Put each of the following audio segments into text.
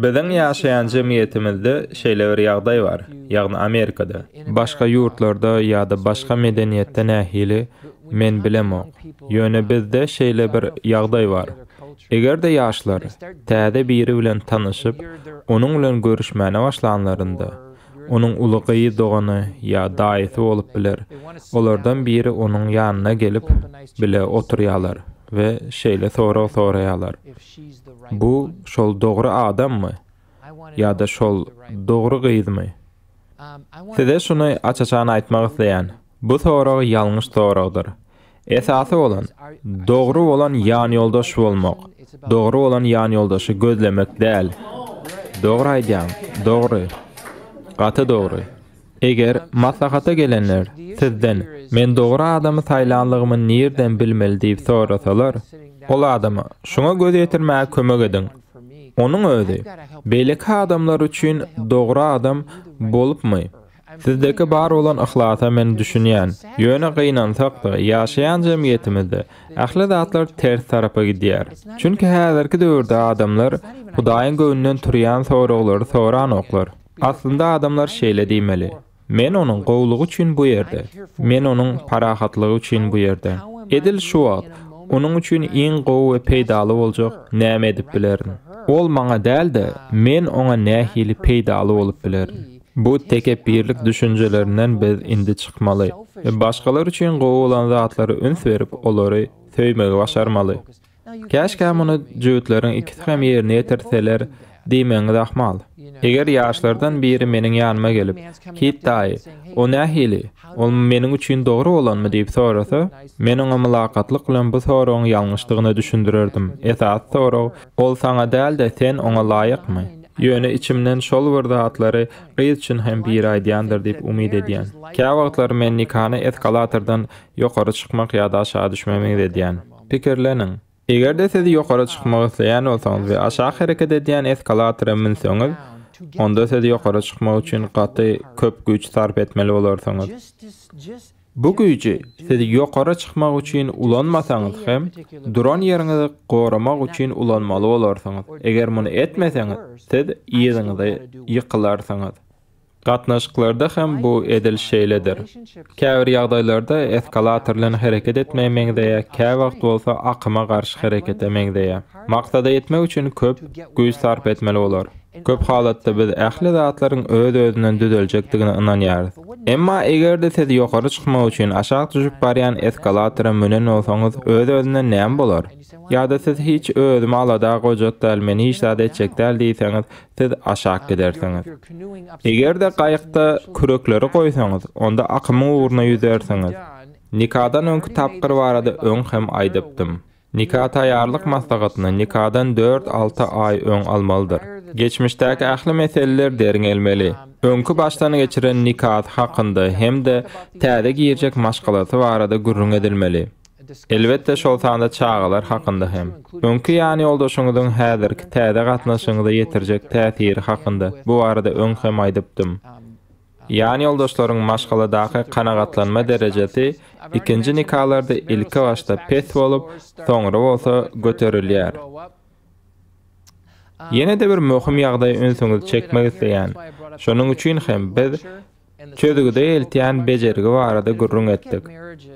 Biziň ýaşaýan jemgyýetimizde şeýle bir ýagdaý bar, ýagny Amerikada. Başga ýurtlarda ýa-da başga medeniýetde nähili, men bilemok. Ýöne bizde şeýle bir ýagdaý bar. Eger-de ýaşlar täze biri bilen tanyşyp, onuň bilen görüşmäne başlanlarynda, onuň uly gyz dogany ýa daýysy bolup biler, olardan biri onuň ýanyna gelip, bile oturýarlar we şeýle sorag soraýarlar, Bu şol dogry adammy ýa-da şol dogry gyzmy? Size şuny aç-açan aýtmak isleýän, bu sorag ýalňyş soragdyr. Esasy bolan, dogry bolan ýanýoldaş bolmak, dogry bolan ýanýoldaşy gözlemek däl. Dogry aýdýaň, dogry. Gaty dogry. Eger maslahata gelenler sizden men dogry adamy saýlanlygymy nirden bilmeli diýip sorasalar, ol adama şuňa göz ýetirmäge kömek ediň. Onuň özi beýleki adamlar üçin dogry adam bolupmy? Sizdeki bar bolan yhlasa men düşünýän. Ýöne gynansak-da, ýaşaýan jemgyýetimizde ähli zatlar ters tarapa gidýär. Çünki häzirki döwürde adamlar Hudaýyň göwnünden turýan soraglary soranoklar. Aslynda adamlar şeýle diýmeli, Men onuň gowulygy üçin bu ýerde. Men onuň parahatlygy üçin bu ýerde. Edil şu wagt onuň üçin iň gowy we peýdaly boljak näme edip bilerin? Ol maňa däl-de, men oňa nähili peýdaly bolup bilerin? Bu tekepbirlik düşünjelerinden biz indi çykmaly we başgalar üçin gowy bolan zatlara üns berip, olary söýmegi başarmaly. Käşgä muny jübütleriň ikisi hem ýerine ýetirseler diýmegiňiz ahmal. Eger ýaşlardan biri meniň ýanyma gelip, Kit daýy, o nähili? Ol meniň üçin dogry bolanmy diýip sorasa, men oňa mylakatlyk bilen bu soragyň ýalňyşdygyny düşündirerdim. Esasy sorag, ol saňa däl-de, sen oňa laýykmy? Ýöne içimden şol bir zatlary gyz üçin hem biri aýdýandyr diýip umyt edýän. Käwagtlar men nikany eskalatordan ýokary çykmak ýa-da aşagy düşmä meňzedýän. Pikirleniň. Eger-de siz ýokary çykmak isleýän bolsaňyz we aşak hereket edýän eskalatora münseňiz, onda siz ýokary çykmak üçin gaty köp güýç sarp etmeli bolarsyňyz. Bu güýji siz ýokary çykmak üçin ulanmasaňyz hem, duran ýeriňizi goramak üçin ulanmaly bolarsyňyz. Eger muny etmeseňiz, siz yzyňyza ýykylarsyňyz. Gatnaşyklarda hem bu edil şeýledir. Käbir ýagdaýlarda eskalator bilen hereket etmegi meňzeýär, käwagt bolsa akyma garşy herekete meňzeýär. Maksada ýetmek üçin köp güýç sarp etmeli bolar. Köp halatda biz ähli zatlaryň öz-özünden düzeljekdigine ynanýarys. Emma eger-de siz ýokary çykmak üçin aşak düşüp barýan eskalatora münen bolsaňyz, öz-özünden näme bolar? Ýa-da siz hiç özümi alada goýjak däl, men hiç zat etjek däl diýseňiz, siz aşak gidersiňiz. Eger-de gaýykda kürekleri goýsaňyz, onda akymyň ugruna ýüzersiňiz. Nikadan öňki tapgyr barada öň hem aýdypdym. Nika taýýarlyk maslahatyny nikadan dört-alty aý öň almalydyr. Geçmişdäki ähli meseleler derňelmeli. Öňki başdan geçiren nikasy hakynda hem-de täze girjek maşgalasy barada gürrüň edilmeli. Elbetde, şol sanda çagalar hakynda hem. Öňki ýanýoldaşyňyzyň häzirki täze gatnaşygyňyza ýetirjek täsiri hakynda bu barada öň hem aýdypdym. Ýanýoldaşlaryň maşgaladaky kanagatlanma derejesi ikinji nikalarda ilkibaşda pes bolup, soňra bolsa göterilýär. Ýene-de bir möhüm ýagdaýa ünsüňizi çekmek isleýän. Şonuň üçin hem biz Çözgüde eltýän bejergi barada gürrüň etdik.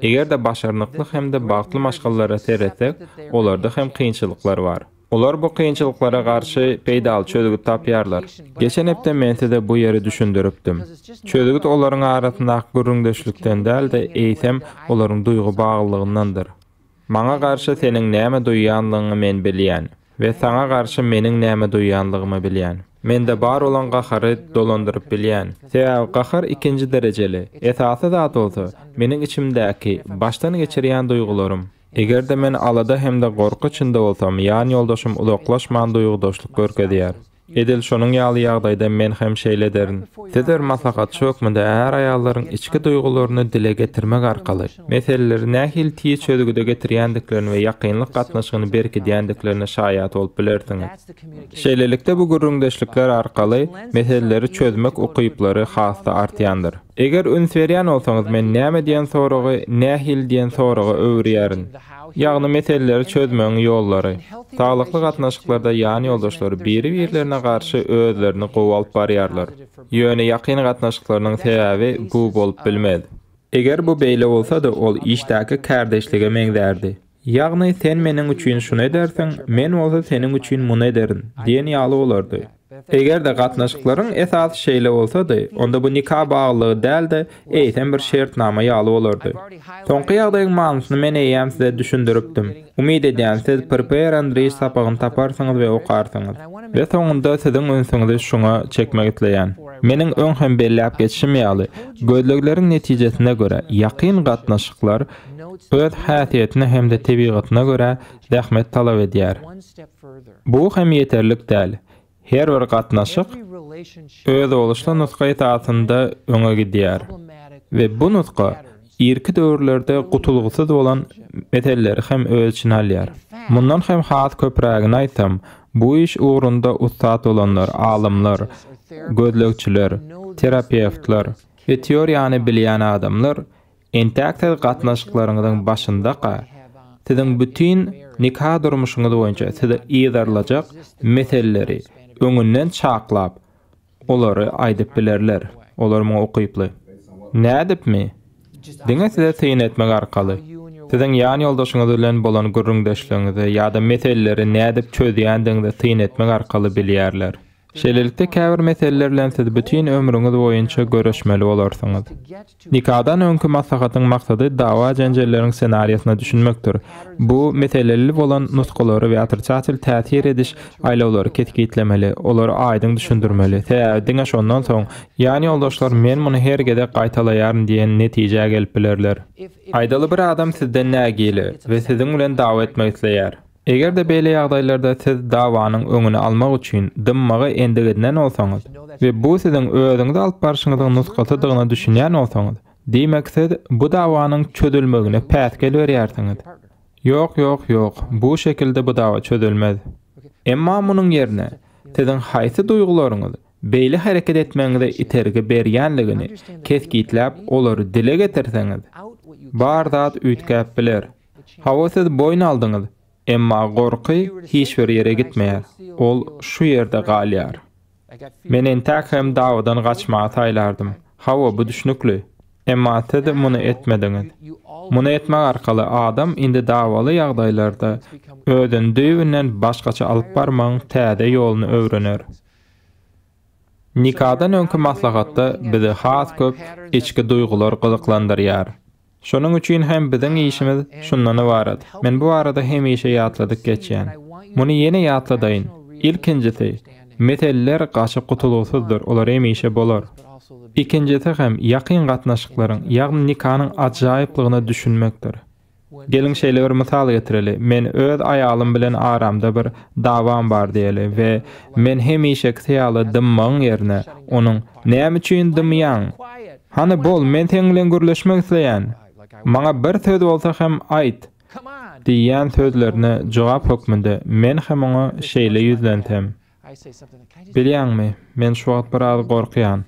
Eger-de başarnykly hem-de bagtly maşgalalara seretsek, olarda hem kynçylyklar bar. Olar bu kynçylyklara garşy peýdaly çözgüt tapýarlar. Geçen hepde men size bu ýeri düşündiripdim. Çözgüt olaryň arasyndaky gürrüňdeşlikden däl-de, eýsem, olaryň duýgy baglylygyndandyr. Maňa garşy seniň näme duýýanlygyňy men bilýän we saňa garşy meniň näme duýýanlygymy bilýän. Mende bar bolan gahary dolandyryp bilýän. Sebäbi gahar ikinji derejeli. Esasy zat bolsa, meniň içimdäki, başdan geçirýän duýgularym. Eger-de men alada hem-de gorky içinde bolsam, ýan ýoldaşym uzaklaşman duýgudaşlyk görkezýär. Edil şonuň ýaly ýagdaýda men hem şeýle ederin. Siz bir maslahatçy hökmünde är-aýallaryň içki duýgularyny dile getirmek arkaly, meseleleri nähili tiz çözgüde getirýändiklerini we ýakynlyk gatnaşygyny berkidýändiklerine şaýat bolup bilersiňiz. Şeýlelikde bu gürrüňdeşlikler arkaly meseleleri çözmek ukyplary has-da artýandyr. Eger üns berýän bolsaňyz, men näme diýen soragy nähili diýen soraga öwürýärin. Ýagny meseleleri çözmegiň ýollary. Saglykly gatnaşyklarda ýan ýoldaşlar biri-birlerine garşy özlerini gowy alyp barýarlar. Ýöne ýakyn gatnaşyklarynyň sebäbi bu bolup bilmez. Eger bu beýle bolsady, ol işdäki kärdeşlige meňzärdi. Ýagny sen meniň üçin şuny edersiň, men bolsa seniň üçin muny ederin diýen ýaly bolardy. Eger-de gatnaşyklaryň esasy şeýle bolsady, onda bu nika baglylygy däl-de, eýsem bir şertnama ýaly bolardy. Soňky ýagdaýyň manysyny men eýýäm size düşündiripdim. Umyt edýän, siz Prepare and Reach sapagyny taparsyňyz we okarsyňyz. We soňunda siziň ünsüňizi şuňa çekmek isleýän. Meniň öň hem belläp geçişim ýaly, gözlegleriň netijesine görä, ýakyn gatnaşyklar öz häsiýetine hem-de tebigatyna görä zähmet talap edýär. Bu hem ýeterlik däl. Her bir gatnaşyk özboluşly nusga esasynda öňe gidýär we bu nusga irki döwürlerde gutulgysyz bolan meseleleri hem öz içine alýar. Mundan hem has köprägini aýtsam, bu iş ugrunda ussat bolanlar, alymlar, gözlegçiler, terapewtler we teoriýany bilýän adamlar Entäk siz gatnaşyklaryňyzyň başyndaka, siziň bütin nika durmuşyňyz boýunça sizi yzarlajak meseleleri öňünden çaklap, olary aýdyp bilerler. Olar muňa ukyply. Nädipmi? Diňe size syn etmek arkaly. Siziň ýan ýoldaşyňyz bilen bolan gürrüňdeşligiňizi ýa-da meseleleri nädip çözýändigiňize syn etmek arkaly bilýärler. Şeýlelikde, käbir meseleler bilen siz bütin ömrüňiz boýunça göreşmeli bolarsyňyz. Nikadan öňki maslahatyň maksady dawa-jenjelleriň ssenariýasyna düşünmekdir. Bu meseleli bolan nusgalary we otrisatel täsir ediş aýlawlary kesgitlemeli, olary aýdyň düşündirmeli. Sebäbi diňe şondan soň, ýan ýoldaşlar men muny her gezek gaýtalaýaryn diýen netijä gelip bilerler. Aýdaly bir adam sizden nägile we siziň bilen dawa etmek isleýär. Eger-de beýle ýagdaýlarda siz dawanyň öňüni almak üçin dymmagy endik edinen bolsaňyz we bu siziň özüňizi alyp barşyňyzyň nusgasydygyna düşünýän bolsaňyz, diýmek siz bu dawanyň çözülmegine päsgel berýärsiňiz. Ýok, ýok, ýok, bu şekilde bu dawa çözülmez. Emma munuň ýerine, siziň haýsy duýgularyňyz beýle hereket etmegiňize itergi berýänligini kesgitläp olary dile getirseňiz, bar zat üýtgäp biler. Hawa siz boýun aldyňyz, emma gorky hiç bir ýere gitmeýär, ol şu ýerde galýar. Men entäk hem dawadan gaçmagy saýlardym. Hawa, bu düşnükli. Emma siz muny etmediňiz. Muny etmek arkaly adam indi dawaly ýagdaýlarda özüni düýbünden başgaça alyp barmagyň täze ýoluny öwrener. Nikadan öňki maslahatda bizi has köp içki duýgular gyzyklandyrýar. Şonuň üçin hem biziň işimiz şundan ybarat. Men bu barada hemişe ýatladyp geçýän. Muny ýene ýatladaýyn. Ilkinjisi, meseleler gaçyp gutulgysyzdyr, olar hemişe bolar. Ikinjisi hem ýakyn gatnaşyklaryň, ýagny nikanyň ajaýyplygyna düşünmekdir. Geliň şeýle bir mysal getireli, men öz aýalym bilen aramda bir dawam bar diýeli we men hemişekisi ýaly dymmagyň ýerine onuň Näme üçin dymýaň? Hany bol, men seň bilen gürleşmek isleýän. Maňa bir söz bolsa hem aýt! Diýýän sözlerine jogap hökmünde men hem oňa şeýle ýüzlensem, Bilýäňmi, men şu wagt biraz gorkýan.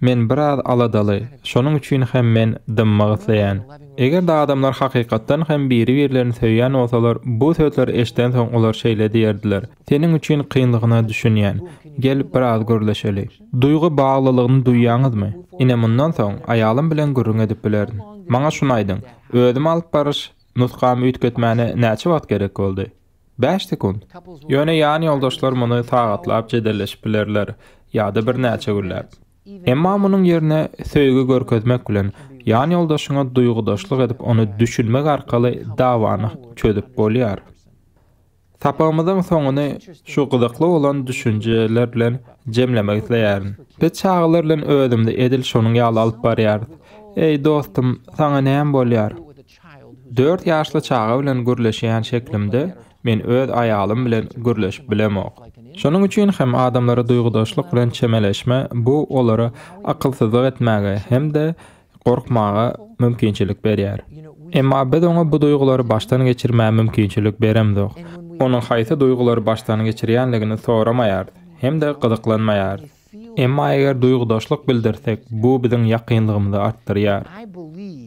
Men biraz aladaly, şonuň üçin hem men dymmak isleýän. Eger-de adamlar hakykatdan hem biri-birlerini söýýän bolsalar, bu sözleri eşidensoň olar şeýle diýerdiler, Seniň üçin kynlygyna düşünýän. Gel, biraz gürleşeli. Duýgy baglylygyny duýýaňyzmy? Ine mundan soň, aýalym bilen gürrüň edip bilerin. Maňa şuny aýdyň, özümi alyp baryş nusgamy üýtgetmäne näçe wagt gerek boldy? Bäş sekunt. Ýöne ýan ýoldaşlar muny sagatlap jedelleşip bilerler ýa-da birnäçe günläp. Emma munuň ýerine söýgi görkezmek bilen, ýan ýoldaşyňa duýgudaşlyk edip ony düşünmek arkaly dawany çözüp bolýar. Sapagymyzyň soňuny şu gyzykly bolan düşünjeler bilen jemlemek isleýärin. Biz çagalar bilen özümizi edil şonuň ýaly alyp barýarys. Eý, dostum, saňa näme bolýar? Dört ýaşly çaga bilen gürleşýän şeklimde men öz aýalym bilen gürleşip bilemok. Şonuň üçin hem adamlara duýgudaşlyk bilen çemeleşme bu olara akylsyzlyk etmäge hem-de gorkmaga mümkinçilik berýär. Emma biz oňa bu duýgulary başdan geçirmäge mümkinçilik beremzok. Onuň haýsy duýgulary başdan geçirýänligini soramaýarys hem-de gyzyklanmaýarys. Emma eger duýgudaşlyk bildirsek, bu biziň ýakynlygymyzy artdyrýar.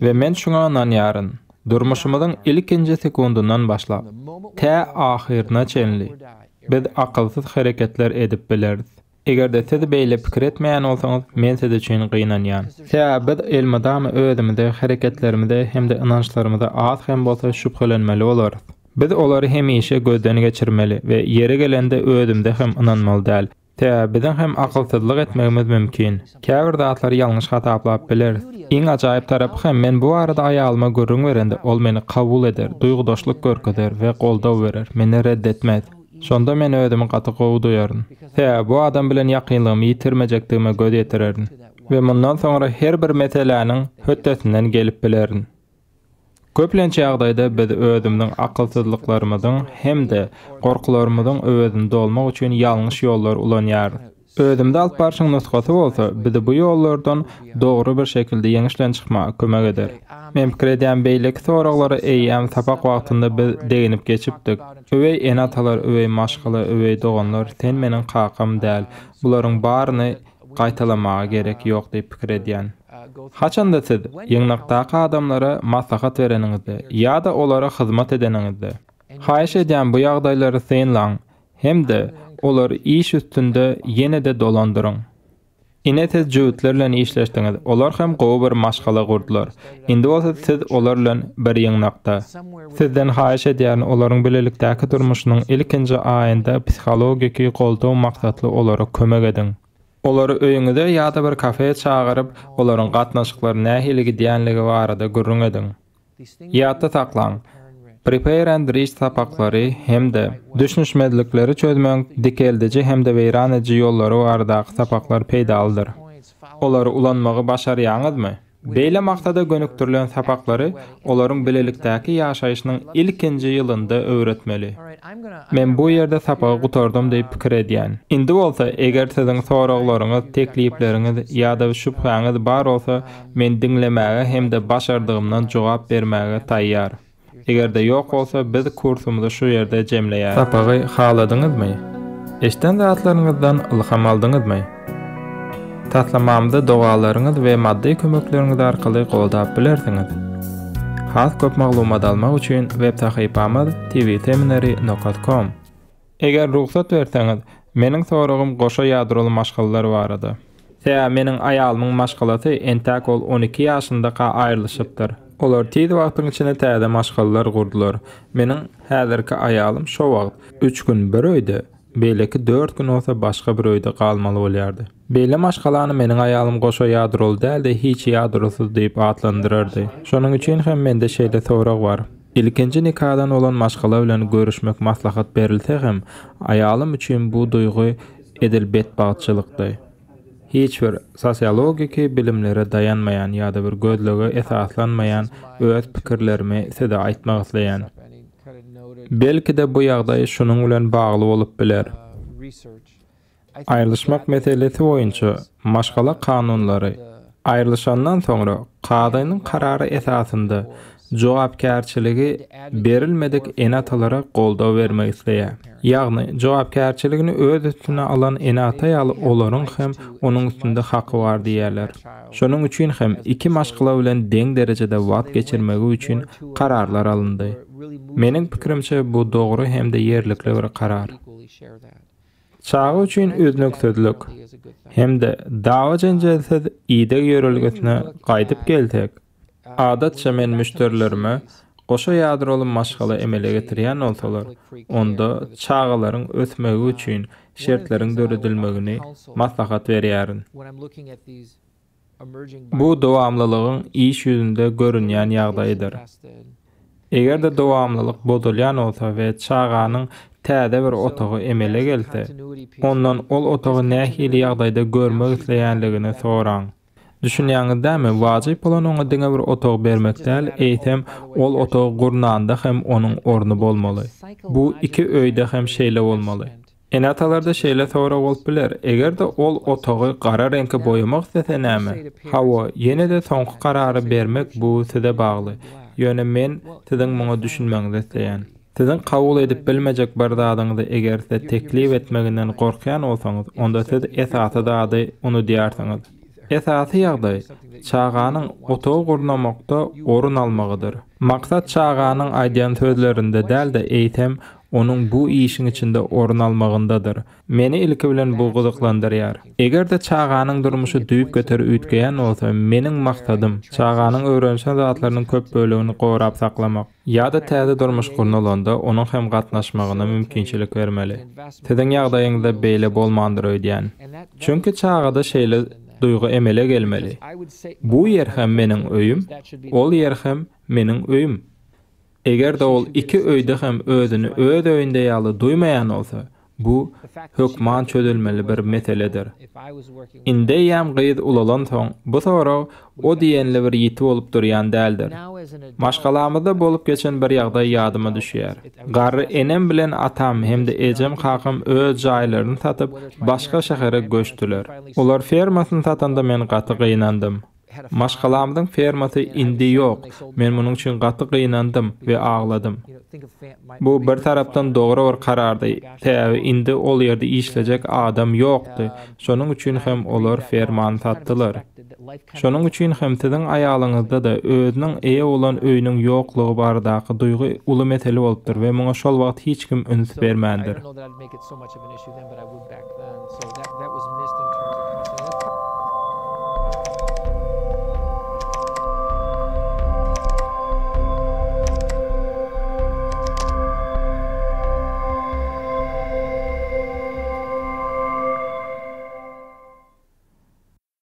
We men şuňa ynanýaryn, durmuşymyzyň ilkinji sekundyndan başlap, tä ahyryna çenli, biz akylsyz hereketler edip bileris. Eger-de siz beýle pikir etmeýän bolsaňyz, men siz üçin gynanýan. Sebäbi biz elmydama özümize, hereketlerimize hem-de ynançlarymyza az hem bolsa şübhelenmeli bolarys. Biz olary hemişe gözden geçirmeli we ýeri gelende özümize hem ynanmaly däl. Sebäbi biziň hem akylsyzlyk etmegimiz mümkin. Käbir zatlary ýalňyş hasaplap bileris. Iň ajaýyp tarapy hem men bu barada aýalyma gürrüň berende ol meni kabul eder, duýgudaşlyk görkezer we goldaw berer, meni ret etmez. Şonda men özümi gaty gowy duýaryn. Sebäbi bu adam bilen ýakynlygymy ýitirmejekdigime göz ýetirerin we mundan soňra her bir meseläniň hötdesinden gelip bilerin. Köplenç ýagdaýda biz özümiziň akylsyzlyklarymyzyň hem-de gorkularymyzyň öwezini dolmak üçin ýalňyş ýollary ulanýarys. Özümizi alyp barşyň nusgasy bolsa, bizi bu ýollardan dogry bir şekilde ýeňiş bilen çykmaga kömek eder. Men pikir edýän beýleki soraglara eýýäm sapak wagtynda biz deginip geçipdik. Öweý ene-atalar, öweý maşgala, öweý doganlar, sen meniň kakam däl. Bularyň baryny gaýtalamaga gerek ýok diýip pikir edýän. Haçanda siz ýygnakdaky adamlara maslahat bereniňizde ýa-da olara hyzmat edeniňizde, haýyş edýän bu ýagdaýlary synlaň hem-de olary iş üstünde ýene-de dolandyryň. Ine siz jübütler bilen işleşdiňiz, olar hem gowy bir maşgala gurdular. Indi bolsa siz olar bilen bir ýygnakda. Sizden haýyş edýärin, olaryň bilelikdäki durmuşynyň ilkinji aýynda psihologiki goldaw maksatly olara kömek ediň. Olary öýüňize ýa-da bir kafe çagyryp, olaryň gatnaşyklary nähili gidýänligi barada gürrüň ediň. Ýatda saklaň, Prepare and Reach sapaklary hem-de Düşnüşmezlikleri çözmegiň dikeldiji hem-de weýran ediji ýollary baradaky sapaklar peýdalydyr. Olary ulanmagy başarýaňyzmy? Beýle maksada gönükdirilen sapaklary olaryň bilelikdäki ýaşaýşynyň ilkinji ýylynda öwretmeli. Men bu ýerde sapagy gutardym diýip pikir edýän. Indi bolsa, eger siziň soraglaryňyz, teklipleriňiz ýa-da şübhäňiz bar bolsa, men diňlemäge hem-de başardygymdan jogap bermäge taýýar. Eger-de ýok bolsa, biz kursumyzy şu ýerde jemleýäris. Sapagy haladyňyzmy? Eşden zatlaryňyzdan ylham aldyňyzmy? Taslamamyzy dogalaryňyz we maddy kömekleriňiz arkaly goldap bilersiňiz. Has köp maglumat almak üçin web sahypamyz tvseminary nokat kom. Eger rugsat berseňiz, meniň soragym goşa ýadroly maşgalalar barada. Sebäbi meniň aýalymyň maşgalasy entäk ol 12 ýaşyndaka aýrylyşypdyr. Olar tiz wagtyň içinde täze maşgalalar gurdular. Meniň häzirki aýalym şo wagt üç gün bir öýde, beýleki dört gün bolsa başga bir öýde galmaly bolýardy. Beýle maşgalany meniň aýalym goşa ýadroly däl-de hiç ýadrosyz diýip atlandyrardy. Şonuň üçin hem mende şeýle sorag bar. Ilkinji nikadan bolan maşgala bilen görüşmek maslahat berilse hem, aýalym üçin bu duýgy edil betbagtçylykdy. Hiç bir sosiologiki bilimlere daýanmaýan ýa-da bir gözlege esaslanmaýan öz pikirlerimi size aýtmak isleýän. Belki-de bu ýagdaý şunuň bilen bagly bolup biler. Aýrylyşmak meselesi boýunça maşgala kanunlary aýrylyşandan soňra kazynyň karary esasynda jogapkärçiligi berilmedik ene-atalara goldaw bermek isleýär. Ýagny, jogapkärçiligini öz üstüne alan ene-ata ýaly olaryň hem onuň üstünde haky bar diýýärler. Şonuň üçin hem iki maşgala bilen deň derejede wagt geçirmegi üçin kararlar alyndy. Meniň pikirimçe bu dogry hem-de ýerlikli bir karar. Çaga üçin üznüksizlik hem-de dawa-jenjelsiz ideg ýörelgesine gaýdyp gelsek, adatça men müşderilerime goşa ýadroly maşgala emele getirýän bolsalar, onda çagalaryň ösmegi üçin şertleriň döredilmegini maslahat berýärin. Bu dowamlylygyň iş ýüzünde görünýän ýagdaýydyr. Eger-de dowamlylyk bozulýan bolsa we çaganyň täze bir otagy emele gelse, ondan ol otagy nähili ýagdaýda görmek isleýänligini soraň. Düşünýäňiz dämi, wajyp bolan oňa diňe bir otag bermek däl, eýsem, ol otagy gurnanda hem onuň orny bolmaly. Bu iki öýde hem şeýle bolmaly. Ene-atalarda şeýle sorag bolup biler, eger-de ol otagy gara reňke boýamak islese näme? Hawa, ýene-de soňky karary bermek bu size bagly. Ýöne men siziň muňa düşünmegiňizi isleýän. Siziň kabul edip bilmejek bir zadyňyzy eger size teklip etmeginden gorkýan bolsaňyz, onda siz esasy zady unudýarsyňyz. Esasy ýagdaý, çaganyň otagy gurnamakda orun almagydyr. Maksat çaganyň aýdýan sözlerinde däl-de, eýsem, onuň bu işiň içinde orun almagyndadyr. Meni ilki bilen bu gyzyklandyrýar. Eger-de çaganyň durmuşy düýpgöter üýtgeýän bolsa, meniň maksadym, çaganyň öwrenişen zatlarynyň köp bölegini gorap saklamak. Ýa-da täze durmuş gurnalanda onuň hem gatnaşmagyna mümkinçilik bermeli. Siziň ýagdaýyňyzda beýle bolmandyr öýdýän. Çünki çagada şeýle duýgy emele gelmeli, Bu ýer hem meniň öýüm, ol ýer hem meniň öýüm. Eger-de ol iki öýde hem özüni öz öýünde ýaly duýmaýan bolsa, bu hökman çözülmeli bir meseledir. Indi eýýäm gyz ulalansoň, bu sorag o diýenli bir ýiti bolup durýan däldir. Maşgalamyzda bolup geçen bir ýagdaý ýadyma düşýär. Garry enem bilen atam hem-de ejem-kakam öz jaýlaryny satyp, başga şähere göçdüler. Olar fermasyny satanda men gaty gynandym. Maşgalamyzyň fermasy indi ýok. Men munuň üçin gaty gynandym we agladym. Bu bir tarapdan dogry bir karardy, sebäbi indi ol ýerde işlejek adam ýokdy, şonuň üçin hem olar fermany satdylar. Şonuň üçin hem siziň aýalyňyzda-da özüniň eýe bolan öýüniň ýoklugy baradaky duýgy uly mesele bolupdyr we muňa şol wagt hiç kim üns bermändir.